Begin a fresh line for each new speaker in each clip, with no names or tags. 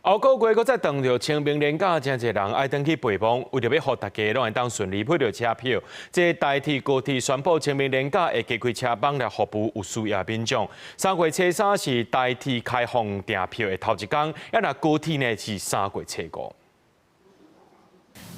後個月閣再等著清明連假，誠濟人愛轉去陪墓，為著欲予大家攏會當順利買著車票，這台鐵高鐵宣布清明連假會加開車班來服務有需要民眾。3月初三是台鐵開放訂票的頭一工，啊若高鐵呢是3月初五。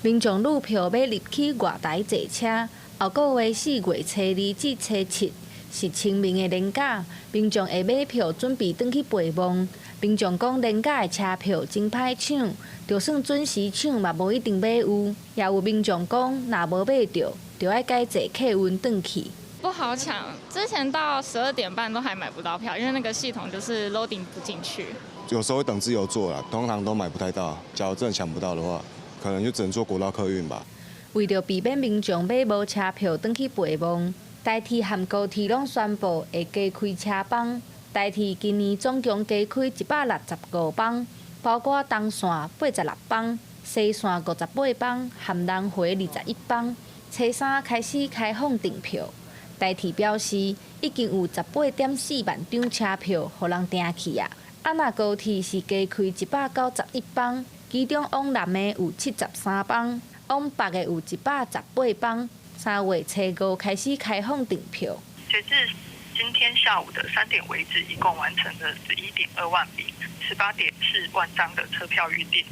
民眾預票欲入去外台坐車，後個月4月初二至初七是清明的連假，民眾會買票準備轉去陪墓。民眾講連假的車票真歹搶，就算準時搶嘛無一定買有。也有民眾講，若無買著，就愛改坐客運轉去。
不好搶，之前到12點半都還買不到票，因為那個系統就是 loading 不進去。
有時候會等自由座啦，通常都買不太到。假如真的搶不到的話，可能就只能坐國道客運吧。
為著避免民眾買無車票轉去陪墓，台鐵和高鐵攏宣布會加開車班。台鐵今年總共加開165班，包括東線86班、西線58班和南迴21班。初三開始開放訂票，台鐵表示已經有18.4萬張車票予人訂去啊。啊，若高鐵是加開191班，其中往南的有73班，往北的有118班。3月初五開始開放訂票。
截至今天下午的3點為止，一共完成了11.2萬筆、18.4萬張的車票預訂。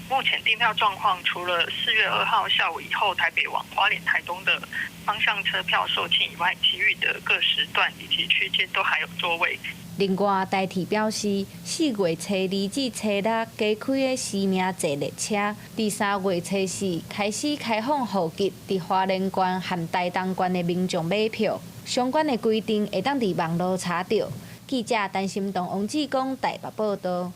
目前訂票狀況，除了4月2號下午以後台北往花蓮、台東的方向車票售罄以外，其餘的各時段以及區間都還有座位。
另外，台鐵表示，4月初二至初六加開的實名制列車，佇3月初四開始開放戶籍佇花蓮縣和台東縣的民眾買票。相關的規定會當佇網路查著。記者陳心動、王志剛台北報導。